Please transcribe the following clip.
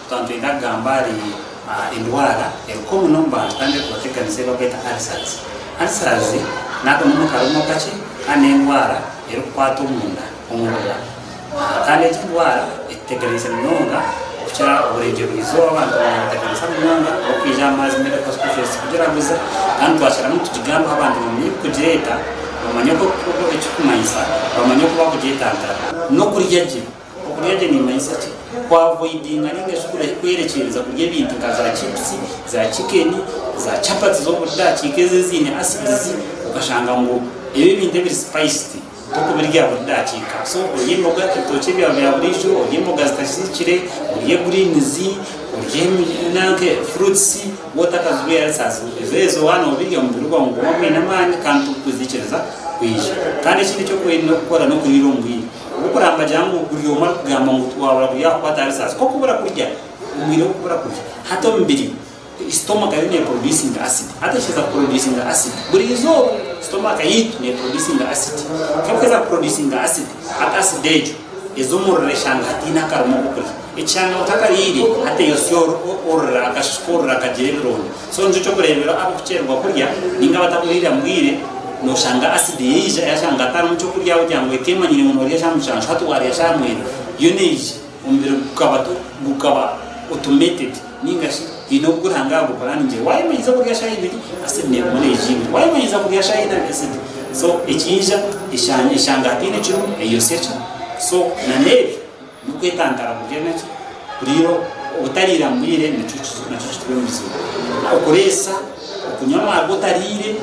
Twaba nitwenda kugamba ahari endwara eri common omu bantu kandi erikubateganisa ei barikweta ulcers. Ulcers n'akamomo karimu akakye kandi n'endwara erikukwata omunda, omu rura. Kandi egi endwara etuteganiise munonga okukira oburengyerwa izooba abantu nibateganisa munonga ahabw'okwija aha Maazi Medical Specialist kugiraguza kandi twasharamu tugigambeho abantu bamanye ebirikugireeta, bamanye oku ekirikumanyisa, bamanye oku bakugyetantara. N'okurya gye. Okurya gye nimanyisa ki? Ku avoidinga ninga shi kwerekyereza kurya ebintu nka za chips, za chicken, za chapati z'oburi dakiika ezo eziine acids okashanga ngu ebi ebintu ebiri spiced tokubirya buri dakiika. So orye emboga ebitookye byawe bya buriijo, orye emboga zitasiikire, orye greens, orye nanka fruits waaba otakazirwaire ulcers ezo ezo waaba nobirya omubiri gwawe niguba gwine amaani kandi torikuziikiriza kwija. Kandi ekindi eki orikwenda kukora n'okuriira omu bwire. Obu oraambagira ngu buri omwe arikugamba ngu twabura kurya ahakuba tari saasi, kwonka okubura kurya, omu bwire bw'okubura kurya, hati omubiri, stomach yo neproducinga acid. Hati ekiheza kuproducinga acid, buri izooba stomach yaitu neproducinga acid. Ku erikuheza kuproducinga acid, hati acid egyo eza omu rura eshanga hataine akarimo k'okurya. Ekishanga otakariire, hati eyosya orura, akashushu k'orura kagira ebironda. So nikyo ky'okureeberaho abarikukyererwa kurya nainga abatakuriira mu bwire, nooshanga asidi yaija yaashanga hatarimu ky'okurya ahabw'okugira ngu eka emanyire ngu noorya shaaha mushanju hati waarya shaaha mwenda yo neija omubiri gukaba gukaba automated nainga shi haine obu Ruhanga yaagupuraningyire. Waayemanyiiza kurya shaaha ibiri, asidi neeguma neija ibiri. Waayemanyiiza kurya shaaha ina asidi so ekiija eshanga hataine ekirimu eyosya ki so n'ebyo. N'okwetantara kurya naki kuriira obutariira mu bwire nakyo nakyo kituba omu bizibu. Okureesa, okunywa amaarwa otariire.